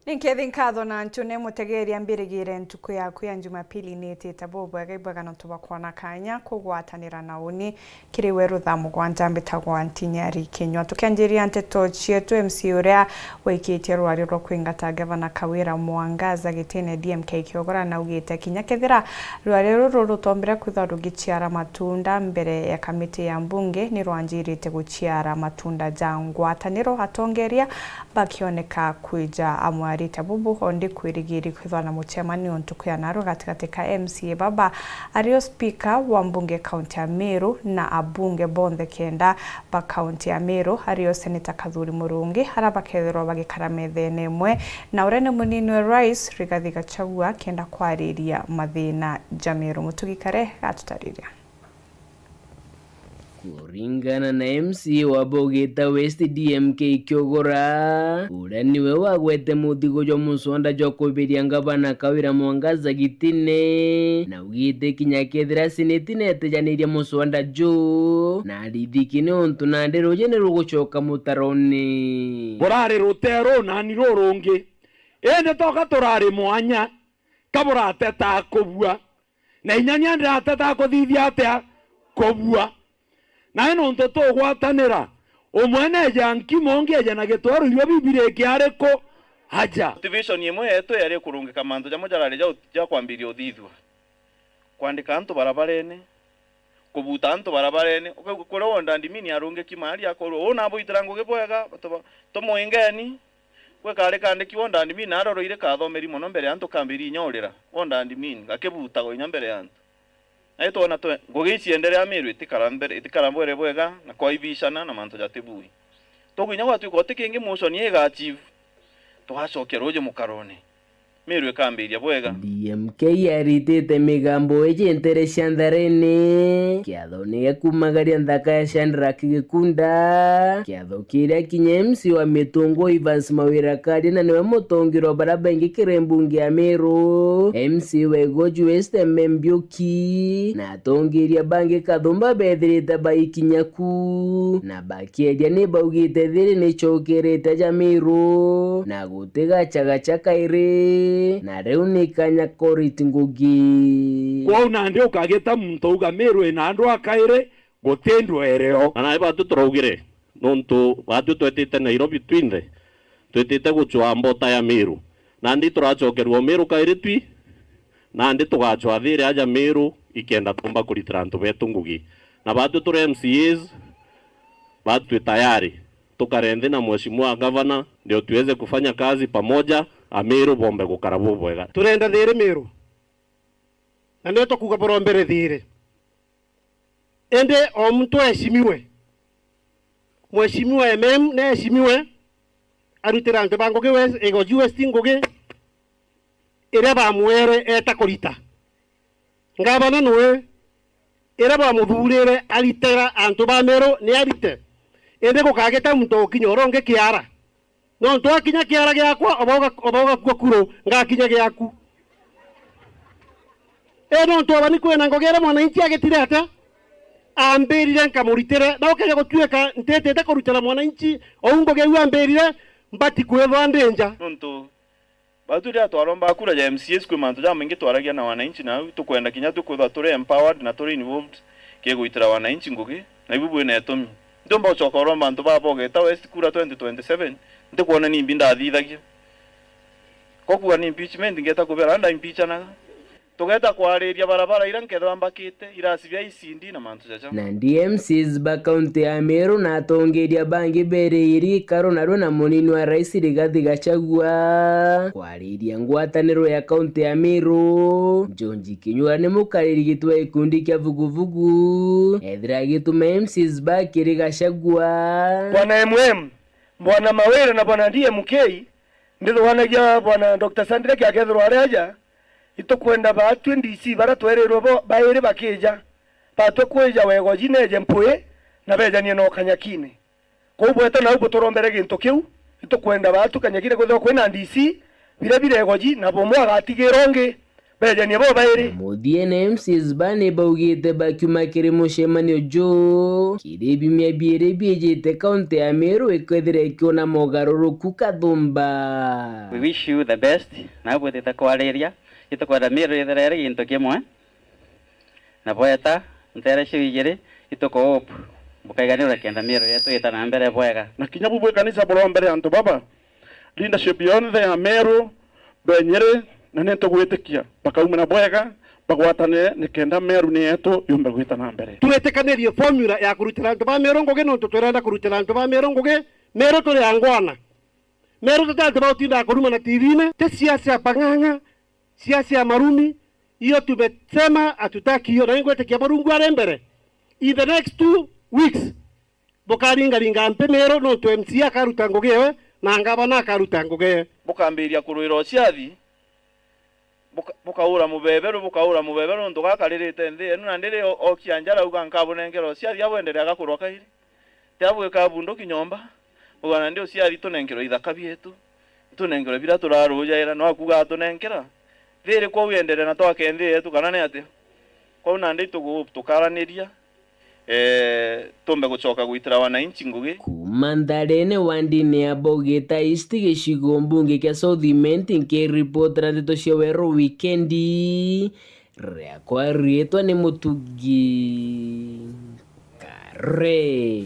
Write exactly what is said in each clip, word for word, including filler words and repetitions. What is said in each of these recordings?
Ninkethi nkatho na ncune mutegeria mbirigire ntuku yaku ya Jumapili niitite bubwega ibwega nontu bwa kwona kanya kugwatanira na uni kiri we rutha mugwanja mbitagwa Ntinyari Kinyua. Tukianjiria nteto cietu, M C A uria waikitie rwari rwa kwingata Gavana Kawira Mwangaza gitine D M K Kiogora naugite kinya kethira rwari ruru rutombire kwithwa rugiciara matunda mbere ya kamiti ya mbunge ni rwanjirite guciara matunda ja ngwataniro atongeria bakioneka kwija amwe arite bubu ondi kwirigiri kwithwa na mucemanio ntuku ya narua gatigati ka M C A baba ario spika wa mbunge kaunti ya Meru na abunge bonthe kenda ba kaunti ya Meru ario seneta Kathuri Murungi ara bakethirwa bagikara methene imwe na uria ni munini wa rais Rigathi Gachagua kenda kwariria mathina ja Meru. Mutugi Kare gatutariria. Kuringana na M C A wa Bogita West D M K Kiogora, uria niwe wagwete muthigo jwa muswanda jwa kubiria ngavana Kawira Mwangaza gitine, na augite kinya kethira seneti netejanirie muswanda ju, na arithiki ni untu nandi ruji ni rugucoka mutaroni. Burari ruteru nani rurungi, indi toka turari mwanya, ka buratetaa kubua. Na inya nia ndirateta kuthithia atia? Kubua. Nae nontu tugwatanira, umwe neeja nkimo, ungi eeje na gitwaro, irio Bibilia ikiari ku? Aja. Motivation imwe yetu yari kurungika mantu jamwe jarari ja ut-, ja kwambiria uthithua. Kwandika antu barabarene, kubuta antu barabarene. Ukaigua kuria wonda ndimini arungiki maari akorwa, uu nabuitira ngugi bwega, tuba-, tumuingeni. Gwe kari kandiki wonda ndimini aroroire kathomeri mono mbere ya antu, kambiria inya urira. Wonda ndimini, gakibutagwa inya mbere ya antu. Na itwona twe, ngugi icienderea Miru itikara mbere, itikara mbere bwega, na kwaibicana na mantu jatibui. Tugu inya gwatuika uti kingi motion igachieve, tugacokia ruuji mukarone. Miru ikambiria bwega. D M K aritite migambo iji ntere cia ntharene. Kiathone gia kumagaria nthaka ya Shadrack Gikunda. Kiatho kiria kinya M C wa Mitungu Evans Mawira Karia na niwe mutongeria wa baria baingi kiri mbunge ya Miru. M C wa Igoji West M M Mbiuki. Na atongeria bangi kathumba bethirite baikinya ku. Na ba Kieria ni baugite thiri ni icokerete ja Miru, na gutigacagaca kairi, na riu ni kanya koriti ngugi. Kwou nandi ukagita muntu auga Miru ina andu a kairi, guti ndwereo. Na nae batu turaugire, nontu batu twetite Nairobi twinthe, twitite gucwaa mbota ya Miru. Nandi turacokerua Miru kairi twi, nandi tugacwaa thiri aja Miru ikenda tumba kuritira antu betu ngugi. Na batu turi M C As, batu twi tayari tukare nthi na mheshimiwa gavana, ndio tuweze kufanya kazi pamoja, Amiru bombe gukara bubwega. Turenda thiri Miru, na nio tukuga burombere thiri. Indi o muntu aheshimiwe. Mheshimiwa M M ni aheshimiwe, arutire antu ba ngugi West, Igoji West ngugi iria bamwere eta kurita. Ngavana nwe iria bwamuthurire aritira antu ba Meru ni arite, indi gukagita muntu ukinya uria ungi kiara. Nontu akinya kiara giakwa, oba uga-, oba ugakua kuru, ngakinya giaku. Ii nontu oba ni kwina ngugi iria mwananchi agitire atia? Ambirire nkamuritire, na ukeja gutuika ntitite kurutira mwananchi ou ngugi iu ambirire, mbati kwithwa ndi nja. Nontu batu riria twaromba kura ja M C As, kwi mantu jamaingi twaragia na wananchi, na au tukwenda kinya tukwithwa turi empowered na turi involved kigwitira wananchi ngugi, na ibu bwina itumi. Ntiumba gucoka uromba antu ba Bogeta West kura twenty twenty-seven, ntikwona nimbi ndathithagia. Kokuga ni impeachment, ngeta kubera nda impeachanaga. Tugeta kwariria barabara ira nkethirwa mbakite, irasi bia I C D na mantu jaja. Na D M Cs ba kaunti ya Meru na atongeria bangi beriiri ikaro narua na munini wa rais Rigathi Gachagua. Kwariria ngwataniro ya kaunti ya Meru, George Kinyua ni mukariri gitwa gikundi kia vuguvugu, ethira agituma M Cs ba kiri Gachagua. Bwana M M, Bwana Mawira na Bwana D M K, ndithuganagia Bwana Doctor Sandrek akethirwa ari aja, itukwenda baatwi D C baria twerirwe bo bairi bakija, batwi kwija Wegoji neje Mpui na bejanie no Kanyakine. Kou bweta nau buturombere gintu kiu, itukwenda baatwi Kanyakine kwithirwa kwina D C, biria biri Egoji, na bumwe agatigira ungi, Bejanie bobairi. Na muthiene M C As baa ni baugite bakiuma kiri mucemanio juu, kiri biumia biiri biijite kaunti ya Meru ikwithira ikiona mogaruruku kathumba. We wish you the best, na bwitite kwariria, itukwenda Meru ithire iri gintu kimwe. Na bweta, nteere ciu ijiri, ituku hope bukaiganirwa kenda Meru yetu ita na mbere bwega. Na kinya bu bwi kanisa burombe ri antu baba, leadership yonthe ya Meru, benyiri, na ni ntugwitikia bakaumira bwega, bagwatanire nikenda Meru ni yetu yumbe gwita na mbere. Twitikanirie formula ya kurutira antu ba Meru ngugi, nontu twirenda kurutira antu ba Meru ngugi. Meru turi angwana. Meru tuti antu ba gutindaga kuruma na T V-ini, ti siasa ya pang'ang'a. Siasa ya marumi, hiyo tumesema hatutaki hiyo, na ingwitikia Murungu ari mbere. In the next two weeks, bukaringaringa nthi Meru, nontu M C A akaruta ngugi ewe, na ngavana akaruta ngugi ewe. Bukambiria kurwira uciathi, buka- bukaura mubeberu, bukaura mubeberu, nontu gakaririte nthi yenu, na ndiri o- okia njara auga, nkabunenkera uciathi, abwenderea gakurwa kairi. Tia bwika bunduki nyomba, bauga nandi uciathi tunenkerwe ithaka bietu, tunenkerwe biria turarujaira, no akuga atunenkera. Thiiri kwou ienderee na twake nthi yetu kana ni atia? Kwou nandi tugu- tukaraniria, ee, tumbe gucoka gwitira wananchi ngugi. Kuuma ntharene wandine ya Bogita East gicigo mbunge kia South Imenti, nkiripotera ndeto cia Weru Wikendi. Riakwa riitwa ni Mutugi Kare.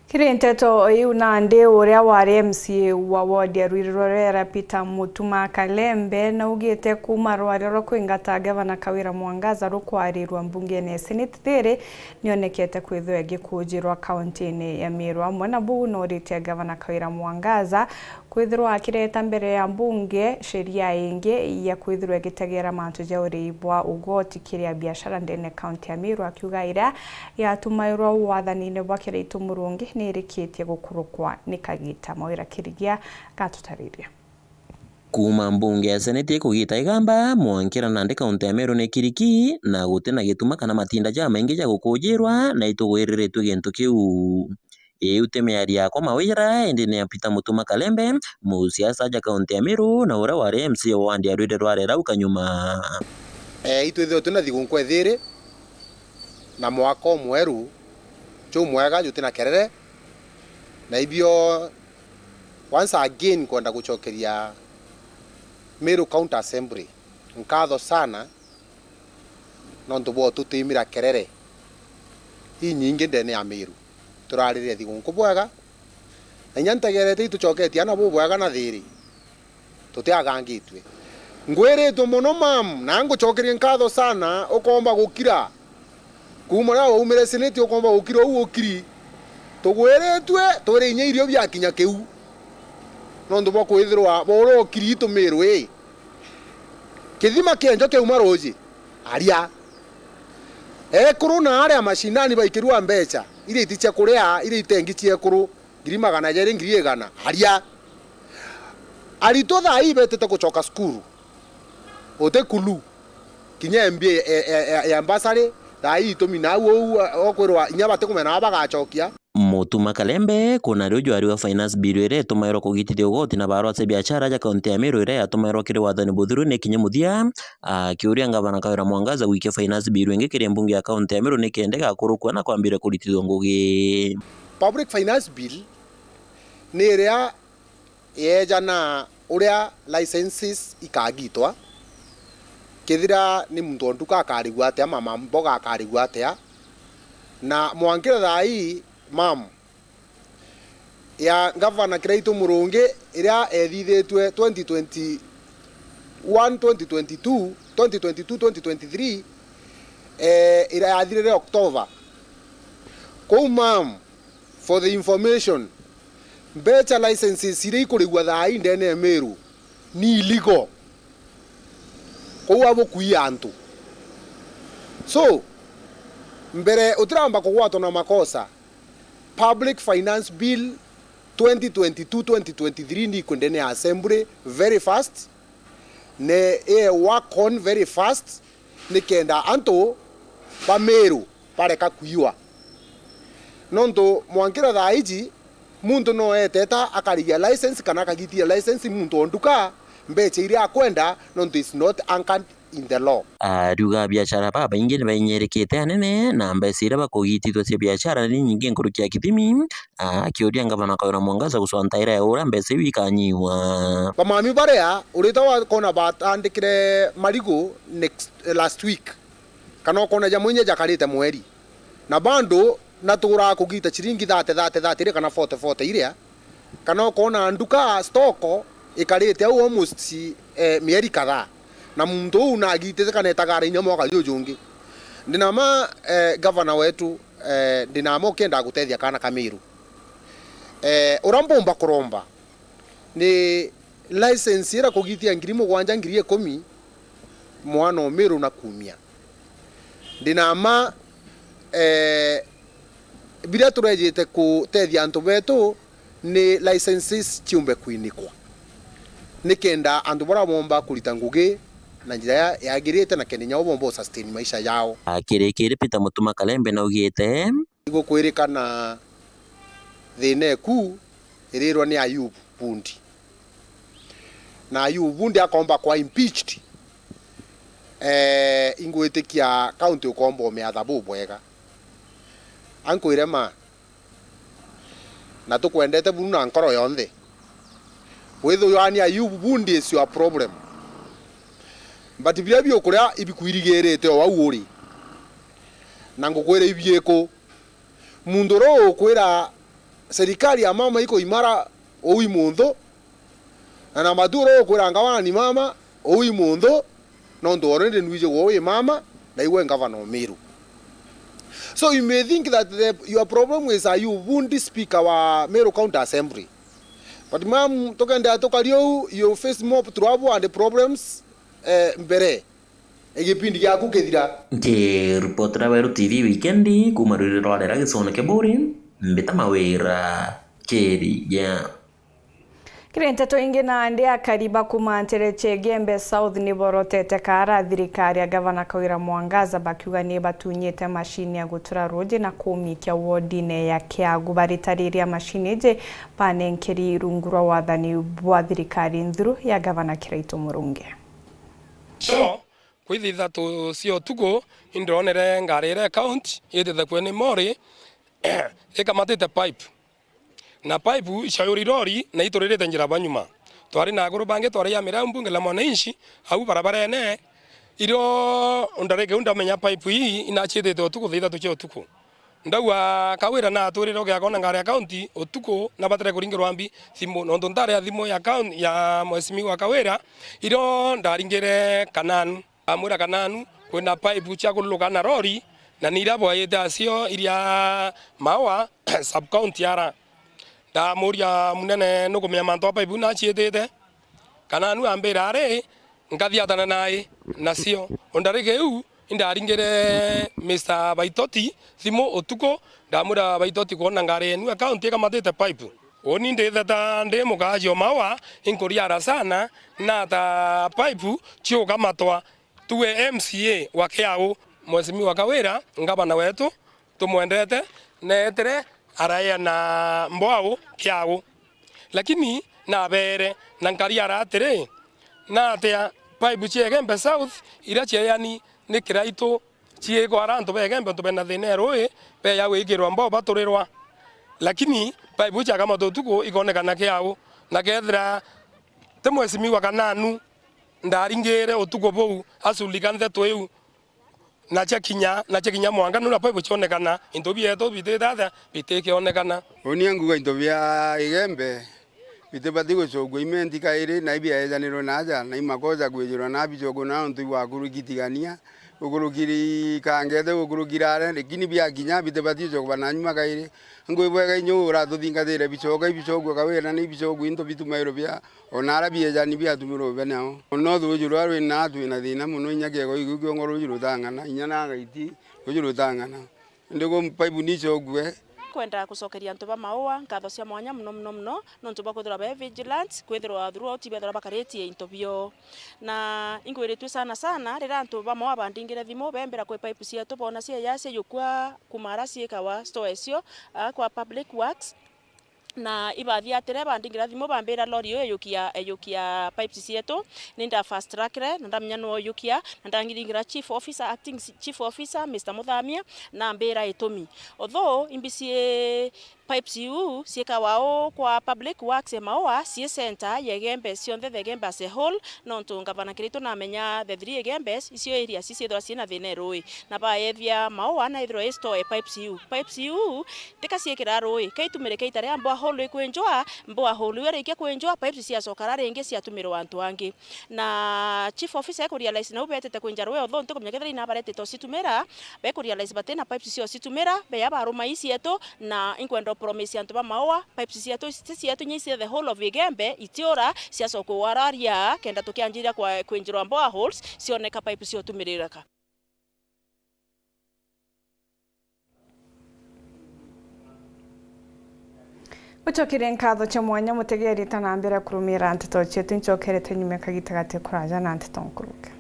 Kiri nteto iu nandi, uria wari M C A wa ward ya Rwiri rwa Rwera, Peter Mutuma Kalembe, naugite kuuma rwaria rwa kwingata Gavana Kawira Mwangaza rukwarirua mbungene ya Senate thiri, nionekete kwithwa igikujirwa kauntine ya Meru. Amwe na buu, noritie Gavana Kawira Mwangaza kwithirwa akireta mbere ya mbunge sheria ingi ya kwithirwa igitegera mantu ja urii bwa ugoti kiri abiashara ndene kaunti ya Meru, akiuga iria yatumairwa wathanine bwa Kiraitu Murungi nirikitie gukurukwa ni kagita. Mawira Kirigia gatutariria. Kuuma mbunge ya Seneti ikugita igamba, mwankira nandi kaunti ya Meru ni kiriki, na guti na gituma kana matinda jamaingi ja gukujirwa, na itugwiriritue gintu kiu. Iu ti miario yakwa Mawira, indi ni ya Peter Mutuma Kalembe, musiasa aja kaunti ya Meru, na uria wari M C A wa wandi ya Rwiri rwa Rerau kanyuma. Ee, itwithirwe twina thigunkuu ethiri na mwaka umweru jumwega juti na kerere, na ibio once again nkwenda gucokeria Meru County Assembly nkatho sana nontu bwa ututimira kerere inyingi ndene ya Meru. Turariria thigunku bwega, na inya ntegerete itucoketie ana bubwega na thiri, tutiagangitue. Ngwiritue mono mam, na ngucokerie nkatho sana, ukomba gukira. Kuuma riria waumire Senate ukomba gukira uu ukiri. Tugwiritue twire inya irio biakinya kiu. Nontu bwa kwithirwa bwa uria ukiri itu Meru ii. Kithima kia njo kiauma ruuji, aria. Ekuru na aria mashinani baikirua mbecha, iria iti cia kuria, iria itengi cia ekuru, ngiri magana jeri, ngiri igana, aria. Aritwa thaa ii betite gucoka cukuru, uti kulu. Kinya M B A ya, ya, ya, ya mbasari, thaa ii itumi nau uu, okwirwa inya batikumenya na bagacokia. Mutuma Kalembe, kuna riu jwari wa finance bill iria itumairwa kugitithia ugoti na barua cia biashara ja kaunti ya Meru iria yatumairwa kiri wathani buthuru ni kinye muthia, akiuria ngavana Kawira Mwangaza gwikia finance bill ingi kiri mbunge ya kaunti ya Meru nikenda igakurukua na kwambiria kuritithua ngugi. Public Finance Bill ni iria yeejana uria licenses ikagitwa, kethira ni muntu o nduka akarigua atia, mama mboga akarigua atia, na mwankira thaa ii, mam, ya Ngavana Kiraitu Murungi iria ethithitue twenty twenty-one, twenty twenty-two, twenty twenty-two, twenty twenty-three, eh, iria yathirire October. Kou, mam, for the information, mbecha licenses iria ikurigua thaa ii ndene ya Meru ni illegal. Kou abukuia antu. So, mbere utiramba kugwatwa na makosa, Public Finance Bill twenty twenty-two twenty twenty-three ni ikwendene ya Assembly very fast, ne i work on very fast, nikenda antu ba Meru bareka kwiwa. Nontu mwankira thaa iji, muntu no eteta akarigia license kana akagitia license muntu o nduka, mbeca iria akwenda, nontu is not anchored in the law. Ariuga biashara babaingi ni bainyirikite anene na mbeca iria bakugitithua cia biashara ni nyingi nkuruki ya kithimi, akiuria ngavana Kawira Mwangaza gucwa ntaira ya uria mbeca iu ikanyiwa. Bamami baria urita wakona batandikire marigu next, last week, kana ukona jamwe inya jakarite mweri, na bado naturaa kugita ciringi thate, thate, thate iria kana forty, forty iria, kana ukona nduka stoko ikarite au almost, eh, mieri kadhaa, na muntu uu nagitite kana etagara inya mwaka jujungi. Ndina ma, eh, gavana wetu, eh, ndina ma ukienda gutethia kana ka Miru. Eh, uria mbumba kuromba ni license iria kugitia ngiri mugwanja, ngiri ikumi, mwana o Miru na kumia. Ndina ma, eh, biria turejite kutethia antu betu ni licenses ciumbe kwinikwa, nikenda antu baria bomba kurita ngugi na njira ya, yagirite na kenda inya bo bomba usustain maisha yao. Akirikiri, Peter Mutuma Kalembe naugite, igukwirikana thina eku irirwa ni Ayubu Bundi. Na Ayubu Bundi akomba kwa impeached, eh, ingwitikia county ukomba umiatha bubwega. Ankwire ma, na tukwendete buru na nkoro yonthe. Withuyani Ayubu Bundi is your problem. But biria biukuria ibikwirigirite o au uri. Na ngukwira ibiiku. Muntu uria ukwira serikali ya mama iko imara uu i munthu, na na matu uria ukwira ngavana ni mama uu i munthu, nontu already nwiji gwo wi mama, na igwe ngavana o Miru. So you may think that the, your problem is Ayubu Bundi, speaker wa Miru County Assembly. But mam, tukendea tukari uu, you face more trouble and problems, eh, mbere. Igipindi giaku kithira. Nkiripotera Weru T V wikendi kuuma rwiri rwa Rera gicone kia Buri, mbita Mawira Kirigia. Kiri nteto ingi, nandi akari ba kuuma ntere cia Igembe South ni borotete kaara thirikari ya Gavana Kawira Mwangaza bakiuga ni batunyite mashini ya gutura ruuji na kumikia wodine ya Kiagu. Baritariria mashini iji banenkeri rungu rwa wathani bwa thirikari nthuru ya Gavana Kiraitu Murungi. So, kwithitha tu cia utuku, indironere ngari iria county itite kweni mori ikamatite pipe. Na pipe icayuri rori na ituririte njira ba nyuma. Twari na aguru bangi twari ya mirau mbunge la mwananchi, au barabarene, irio ndareke u ndamenya pipe ii inacitite utuku thaa ithatu cia utuku. Ndauga Kawira na atwirire ugiakona ngari ya county utuku na batire kuringirwa mbi thimu, nontu ntari ya thimu ya county ya Mheshimiwa Kawira, irio ndaringire Kananu. Amwira Kananu, kwina pipe cia kuruluka na rori, na ni iria bwaite acio iria Maua sub county ara. Ndamuria, "Munene, nukumenya mantu a pipe iu naciitite?" Kananu ambira ari, "Nkathiatana nai nacio." O ndarika iu, indaringire Mister Baitoti thimu utuku, ndamwira, "Baitoti, kwona ngari yenu ya county ikamatite pipe." Uni nditheta ndi mukaaji o Maua, inkuriara sana, nata pipe ciukamatwa. Tuwe M C A wa Kiau, Mheshimiwa Kawira, ngavana wetu, tumwendete, neetire araeana mbwau Kiau. Lakini nabeere na nkariara atiri, natia pipe cia Igembe South iria cieani ni Kiraitu ciikwara antu ba Igembe, antu bena thina ya ruui, beya gwikirwa mbao baturirwa. Lakini pipe iu ciakamatwa utuku ikonekana Kiau, na kethira ti Mheshimiwa Kananu ndaringire utuku buu aculika ntheto iu, na ciakinya, na ciakinya mwanka niu na pipe cionekana, into bietu bitite atia, bitikionekana. Uni anguga into bia Igembe bitibati gucokua imenti kairi, na ibiaejanirwe na aja, na imakoja kwijirwa na bicokua na untu ibwakuruki tigania, gukurukiri kangete, gukurukira are, lakini biakinya bitibati gucokua na nyuma kairi. Ngwibwega inya uratuthingatire bicoka, ibicokua Kawira ni ibicokua into bitumairwe bia, ona ara biejani biatumirwe bia nao. Ona uthuji rwa rwi na twina thina muno, inya kiego igiu kiongo ruji rutang'ana, inya na gaiti ruji rutang'ana. Indi gu pipe ni icokue. Kwenda gucokeria antu ba Maua nkatho cia mwanya muno, muno, muno, nontu bwa kwithirwa be vigilant, kwithirwa throughout bethirwa bakaritie into bio. Na inkwiritue sana sana, riria antu ba Maua bandingire thimu, bembira kwi pipe cietu, boona cieya ciayukua kuma ara ciikawa store icio, a, kwa public works. Na ibathiatire, bandingira thimu, bambira lori iyo iyukia, iyukia pipes cietu. Ninda fast trackre, na ndamenya nuu uyukia, na ndangiringira chief officer, acting chief officer, Mister Muthamia, na ambira itumi. Although imbisi pipes iu ciikawa uu kwa public works e Maua, cii center ya Igembe cionthe, the Igembe as a whole, nontu ngavana Kiraitu namenya the three Igembes, icio areas ciciithirwa ciina thina e rui, na baethia Maua na ithirwa i store e pipes iu. Pipes iu tika ciikira rui, ka itumirike ita ria borehole ikwinjwa, borehole iu yarikia kwinjwa, pipes ciacoka ra ringi ciatumirwa antu angi. Na chief officer ekurealize nau betete kwinja rui, although ntikumenya kethira inabaretete ucitumira, bekurealize batina pipes cia ucitumira, beya baruma ii cietu, na inkwenda upromise antu ba Maua, pipes cietu, ti cietu, inya ici the whole of Igembe, itiura, ciacoka wararia, kenda tukianjiria kwa, kwinjirwa boreholes, cioneka pipes cia utumirika. Gucokeria nkatho cia mwanya mutegeri ta na mbere kurumira nteto cietu, ncokerete nyuma kagita gati kuraja na nteto nkuruke.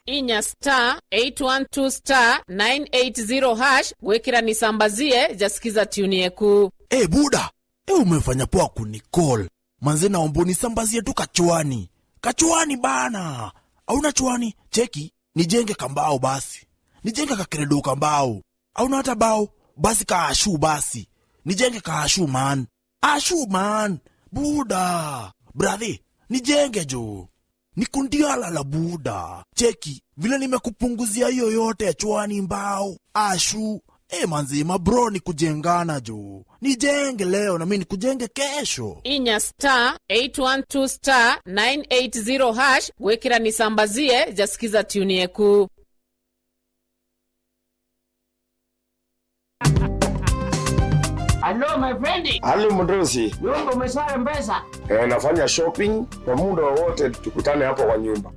Inya star eight one two star nine eight zero hash gwikira nisambazie jasikiza tune yeku. Eh, buda, eh, umefanya poa kunicall. Manze, naomba unisambazie tu kachwani. Kachwani bana. Hauna chwani? Cheki, nijenge kambao basi. Nijenge kakeredo kambao. Hauna hata bao? Basi kaashu basi. Nijenge kaashu man. Ashu man. Buda. Brother, nijenge jo. Ni kundiala la buda. Cheki, vile nimekupunguzia hiyo yote ya chwani mbao. Ashu. Eh, manzi, ma bro ni kujengana jo. Nijenge leo na mimi nikujenge kesho. Inya star eight one two star nine eight zero hash gwikira nisambazie jasikiza tune yeku. Hello, my friend. Halo, mdosi. Nyumba umeswara mpesa? Eh, nafanya shopping. Kwa muda wowote tukutane hapo kwa nyumba.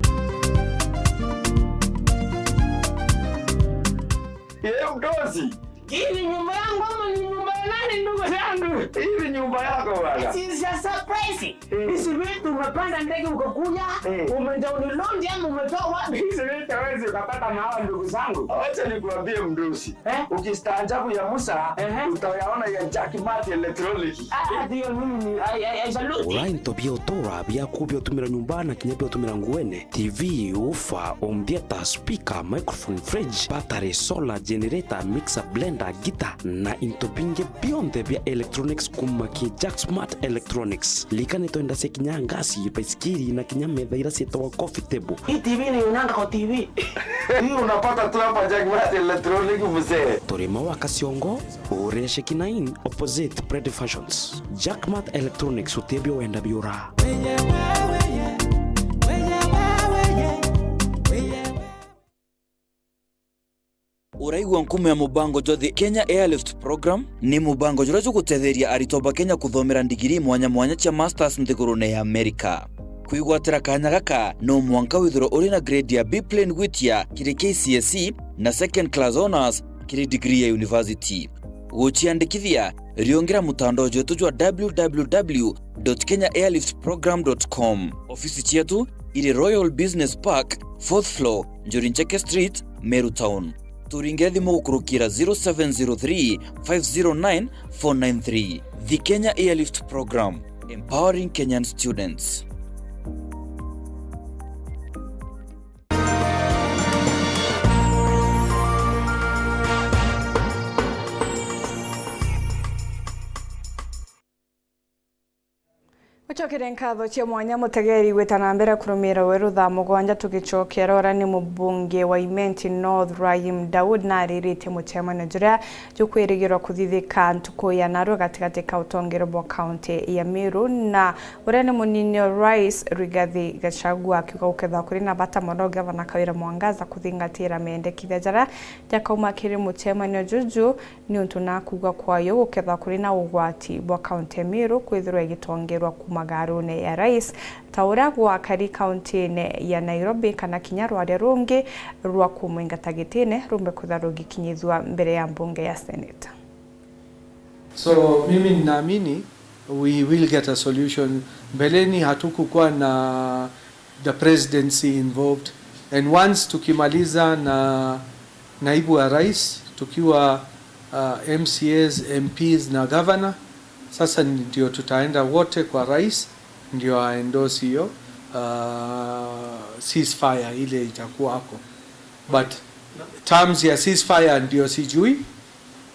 Eh, mdosi. Hii ni nyumba yangu ama ni nyumba ya nani, ndugu yangu? Hii ni nyumba yako bwana. It is a surprise. Eh. Hizi vitu umepanda ndege ukakuja, eh, umedownload ama umetoa wapi? Hizi vitu hawezi ukapata mahala, ndugu zangu. Acha nikuambie, mdosi. Eh? Ukistaajabu ya Musa, ehe, utayaona ya Jack Mart Electronic. Ah, ndio mimi ni, I, I, I salute. Ura into bia utura biaku bia utumira nyumba na kinya bia utumira nguene, T V, woofer, home theater, speaker, microphone, fridge, battery, solar, generator, mixer, blender, guitar, na into bingi bionthe bia electronics kuma ki Jack Smart Electronics. Lika ni twenda cia kinya ngasi, baisikiri na kinya metha ira cietagwa coffee table. Hii T V ni unanga kwa T V. Hii unapata tu hapa Jack Mart Electronic, mzee. Turi Maua Kaciongo, Uria Shekina Inn, opposite Pred Fashions. Jack Mart Electronics, utebio wenda biura. Uraigua nkumo ya mubango jwa The Kenya Airlift Program? Ni mubango juria jugutetheria aritwa ba Kenya kuthomera ndigiri mwanya mwanya cia masters nthigurune ya Amerika. Kwigwatira kanya gaka, no mwanka withirwe uri na grade ya B plain gwitia kiri K C S E na second class honours kiri degree ya university. Guciandikithia, riungira mutandao jwetu jwa w w w dot kenya airlift program dot com. Ofisi cietu iri Royal Business Park, fourth floor, Njuri Ncheke Street, Meru Town. Turingire thimu gukurukira zero seven zero three, five zero nine, four nine three. The Kenya Airlift Program, empowering Kenyan students. Gucokeria nkatho cia mwanya mutegeri gwita na mbere kurumira weru thaa mugwanja tugicokera. Uria ni mubunge wa Imenti North, Rahim Daud, nariritie mucemanio juria jukwirigirwa kuthithika ntuku ya narua gatigati ka utongeri bwa kaunti ya Meru na uria ni munini o rais Rigathi Gachagua, akiuga gukethwa kuri na bata mono gavana Kawira Mwangaza kuthingatira mendekithia jaria jakauma kiri mucemanio juju. Niuntu na kuuga kwayo gukethwa kuri na ugwati bwa kaunti ya Meru kwithirwa igitongerwa kuuma garune ya rais, ta uria gwakari kauntine ya Nairobi, kana kinya rwaria rungi rwa kumwingata gitine rumbe kwithirwa rugikinyithua mbere ya mbunge ya Senate. So, mimi ninaamini we will get a solution. Mbeleni hatukukuwa na the presidency involved. And once tukimaliza na naibu wa rais, tukiwa, uh, M C As, M Ps na governor, sasa ndio tutaenda wote kwa rais, ndio a endorse hiyo, uh, ceasefire ile itakuwa hapo. But terms ya ceasefire ndio sijui,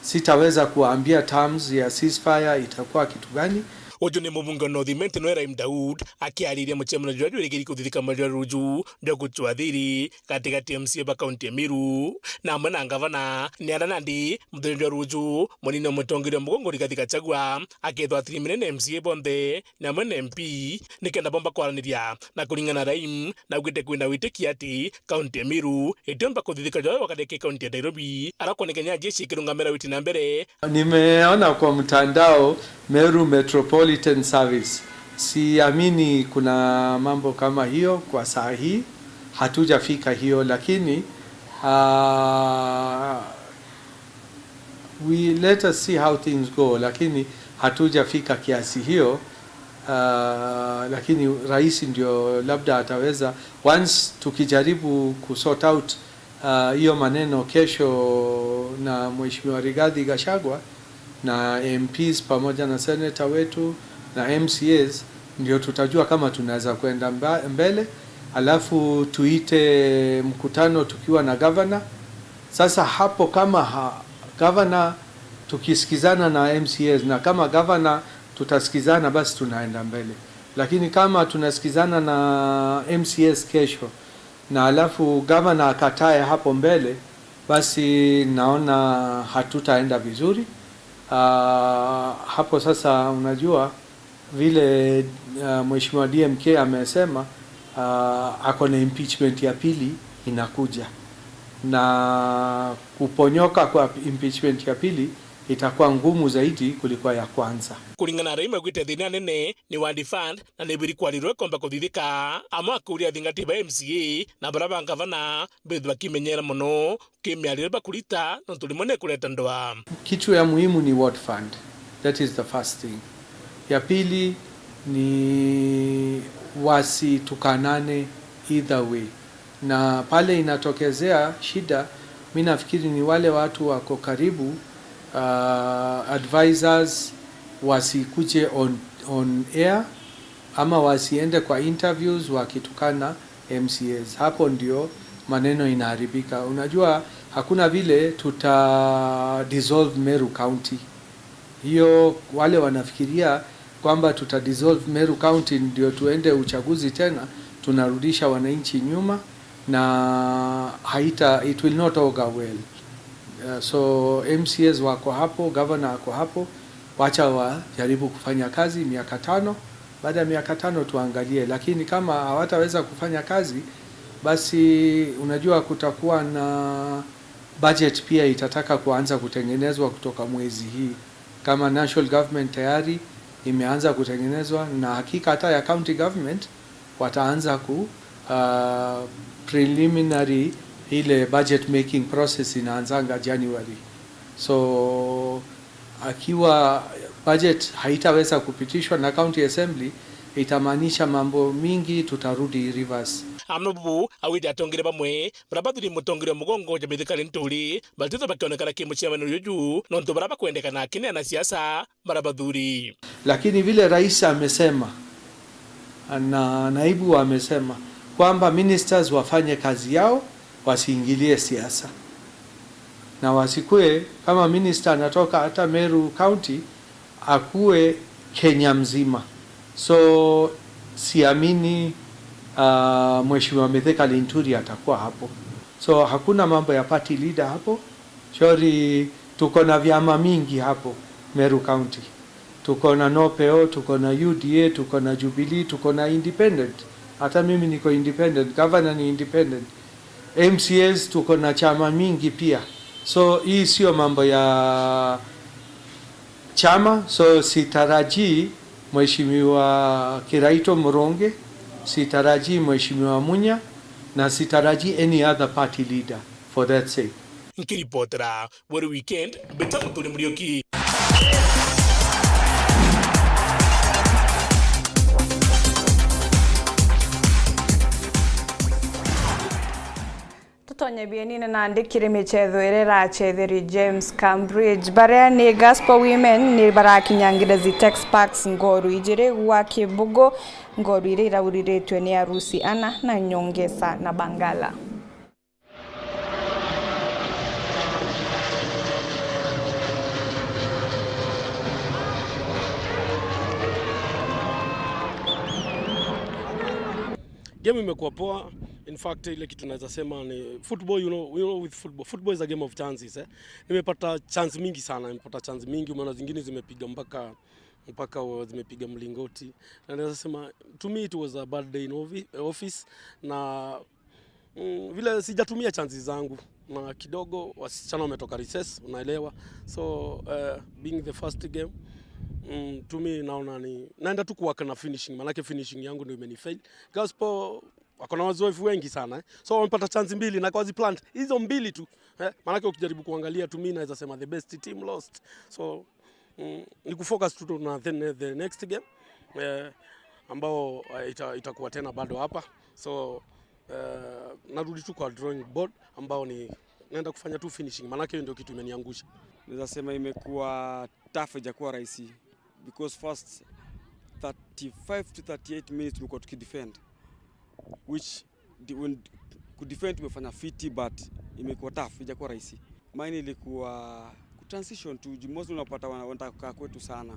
sitaweza kuambia terms ya ceasefire itakuwa kitu gani. Uju ni mubunge wa North Imenti, Noor Rahim Daud, akiariria mucemanio juria jwirigiri kuthithika maria ruju jwa gucwa thiri gatigati ya M C A ba kaunti ya Meru na amwe na ngavana. Ni aria nandi muthenya jwa ruju, munini wa mutongeria wa mugongo Rigathi Gachagua akethwa atiri minene M C A bonthe na amwe na M P, nikenda bomba kwaraniria. Na kuringana na Rahim, naugite kwina witikia ati kaunti ya Meru itiumba kuthithika jwawe wakati ki kaunti ya Nairobi, ara kwonekana jeshi ikirungamira witi na mbere. Nimeona kwa mtandao Meru Metropolitan Service. Siamini kuna mambo kama hiyo kwa saa hii. Hatujafika hiyo, lakini, ah, we let us see how things go, lakini hatujafika kiasi hiyo. Ah, lakini rais ndio labda ataweza, once tukijaribu kusort out, ah, hiyo maneno kesho na Mheshimiwa Rigathi Gachagua na M Ps pamoja na senator wetu na M C As, ndio tutajua kama tunaweza kwenda mba-, mbele, alafu tuite mkutano tukiwa na governor. Sasa hapo kama ha-, governor tukisikizana na M C As, na kama governor tutasikizana, basi tunaenda mbele. Lakini kama tunasikizana na M C As kesho, na alafu governor akatae hapo mbele, basi naona hatutaenda vizuri. Ah, hapo sasa, unajua vile, ah, Mheshimiwa D M K amesema, ah, ako na impeachment ya pili inakuja, na kuponyoka kwa impeachment ya pili itakuwa ngumu zaidi kuliko ya kwanza. Kuringana na Rahim, augite thina nene ni ward fund na ni biri kwarirwe komba kuthithika, amwe akuria athingati ba M C A na bara ba ngavana bithwe bakimenyera mono kimiarire bakurita, nontu rimwe ni kureta ndoa. Kitu ya muhimu ni ward fund. That is the first thing. Ya pili ni wasitukanane either way. Na pale inatokezea shida, mi nafikiri ni wale watu wako karibu, ah, advisors wasikuje on, on air, ama wasiende kwa interviews wakitukana M C As. Hapo ndio maneno inaharibika. Unajua, hakuna vile tuta dissolve Meru County. Hiyo, wale wanafikiria kwamba tuta dissolve Meru County ndio tuende uchaguzi tena, tunarudisha wananchi nyuma na haita, it will not augur well. Uh, so M C As wako hapo, governor ako hapo, wacha wajaribu kufanya kazi miaka tano. Baada ya miaka tano tuangalie, lakini kama hawataweza kufanya kazi, basi unajua kutakuwa na budget pia itataka kuanza kutengenezwa kutoka mwezi hii. Kama national government tayari imeanza kutengenezwa, na hakika hata ya county government wataanza ku, uh, preliminary, ile budget making process inaanzanga January. So akiwa budget haitaweza kupitishwa na county assembly, itamaanisha mambo mingi tutarudi reverse. Amwe bubu augite atongeria bamwe bara bathuri mutongeria wa mugongo ja mithikari nturi batithwe bakionekana ki mucemanio juju, nontu bara bakwendekana akini anasiasa bara bathuri. Lakini vile rais amesema na naibu amesema kwamba ministers wafanye kazi yao, wasiingilie siasa, na wasikue kama minister anatoka hata Meru County, akue Kenya mzima. So siamini, uh, Mheshimiwa Mithika Linturi atakuwa hapo. So hakuna mambo ya party leader hapo. Shauri, tuko na vyama mingi hapo Meru County. Tuko na NOPEO, tuko na U D A, tuko na Jubilee, tuko na independent. Hata mimi niko independent, governor ni independent. M C As tuko na chama mingi pia. So hii sio mambo ya chama, so sitarajii Mheshimiwa Kiraitu Murungi, sitarajii Mheshimiwa Munya, na sitarajii any other party leader for that sake. Nkiripotera Weru Weekend, mbita Muturi Muriuki. Nyabieni na nandi kiri michetho iria irachetheri James Cambridge, baria ni Gospel Women ni barakinyangire Zitex Parks ngoru ijiri gwa Kibugu, ngoru iria irauriritwe ni arusi ana na Nyongesa na Bangala. Game imekuwa poa. In fact, ile kitu naweza sema ni football, you know, you know, with football, football is a game of chances, eh. Nimepata chance mingi sana, nimepata chance mingi, umeona zingine zimepiga mpaka, mpaka wa-, zimepiga mlingoti. Na naweza sema, to me it was a bad day in offi-, office, na, mm, vile sijatumia chances zangu, na kidogo wasichana wametoka recess, unaelewa. So, eh, being the first game, mm, to me naona ni, naenda tu kuwork na finishing, maanake finishing yangu ndio imenifail. Gospel wako na wazoefu wengi sana, eh. So wamepata chance mbili na kwa ziplant hizo mbili tu, eh, maanake ukijaribu kuangalia, to me naweza sema the best team lost. So, mm, ni kufocus tu na the, the next game, eh, ambao, eh, ita-, itakuwa tena bado hapa. So, eh, narudi tu kwa drawing board ambao ni naenda kufanya tu finishing, maanake hiyo ndio kitu imeniangusha. Naweza sema imekuwa tough, haijakuwa rahisi because first thirty-five to thirty-eight minutes tumekuwa tukidefend, which di-, when, kudefend tumefanya fiti, but imekuwa tough, haijakuwa rahisi. Mine ilikuwa kutransition tu, juu mostly unapata wana-, wanataka kukaa kwetu sana.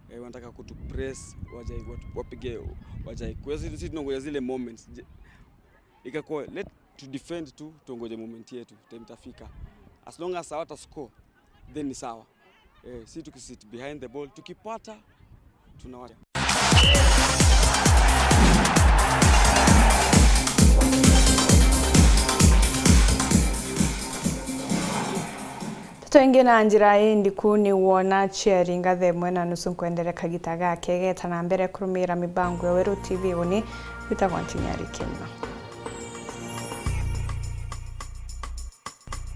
Eh, wanataka kutupress, waje watu-, wapige, waje kwetu. Sisi, sisi tunangoja zile moments. Je-, ikakuwa, let to defend tu, tuongoje moment yetu, time itafika. As long as hawata score, then ni sawa. Eh, si tukisit behind the ball, tukipata, tunawacha. Tutoingi na njira ii ndiku ni wona Chiari Ngathe imwe na nusu nkwendere kagita gake geta na mbere kurumira mibango ya Weru T V uni witagwa Ntinyari Kimna.